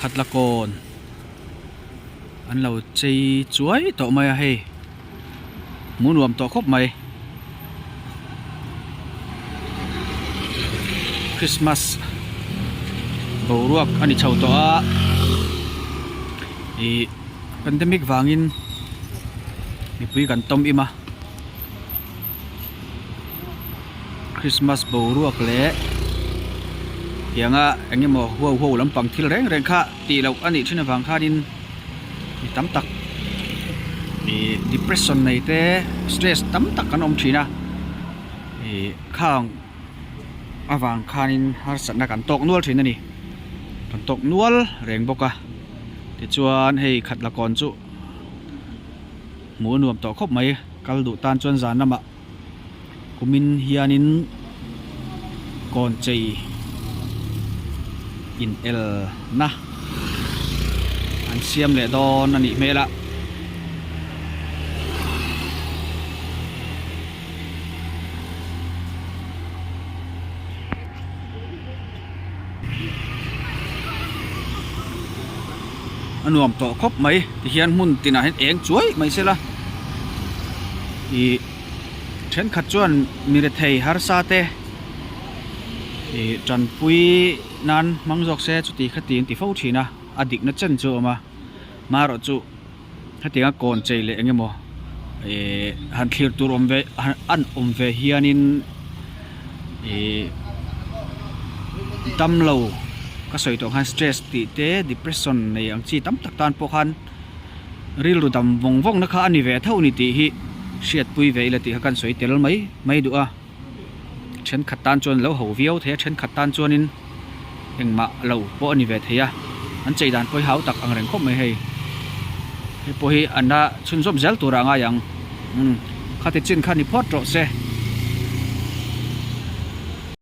Khatla kawn an lo chei chuai tawh mai a hei hmuh nuam tawh khawp mai Christmas boruak a ni chho tawh a ih pandemic vangin mipui kan tawm im a. Christmas boruak leh tianga eng emaw huau huau lampang thil reng reng kha tih loh a nih thin avang khanin mi tam tak ih depression nei te stress tam tak kan awm thin a ih khang avang khanin harsatna kan tawk nual thin a ni kan tawk nual reng bawk a tichuan hei khat la kawn chu hmuh a nuam tawh khawp mai kal duh tan chuan zan lamah kumin hianin kawn chei in el na an siam leh dawn a nih hmel a. A nuam tawh khawp mai tihian hmun tinah hian eng chuai mai se la ih thenkhat chuan mi rethei harsa te ih tanpui nan hmang zawk se chuti khati an ti fo thin a a dikna chen chu a awm a marawh chu hetianga kawn chei leh eng emaw ihh han thlir tur awm ve an awm ve hianin ihh damlo ka sawi tawh khan stress tih te depression nei ang chi tam tak tan pawh khan rilru dam vawng vawng na kha a ni ve tho a ni tih hi hriatpui ve ila tih kha kan sawi tel mai mai duh a. Thenkhat tan chuan lo ho viau thei a, thenkhat tan chuanin engmah lo pawh a ni ve thei a, an chei dan pawh hi hau tak ang reng khawp mai hei. Hei pawh hi an la chhunzawm zel turah a ngai ang, umm khati chin kha ni phawt rawh se.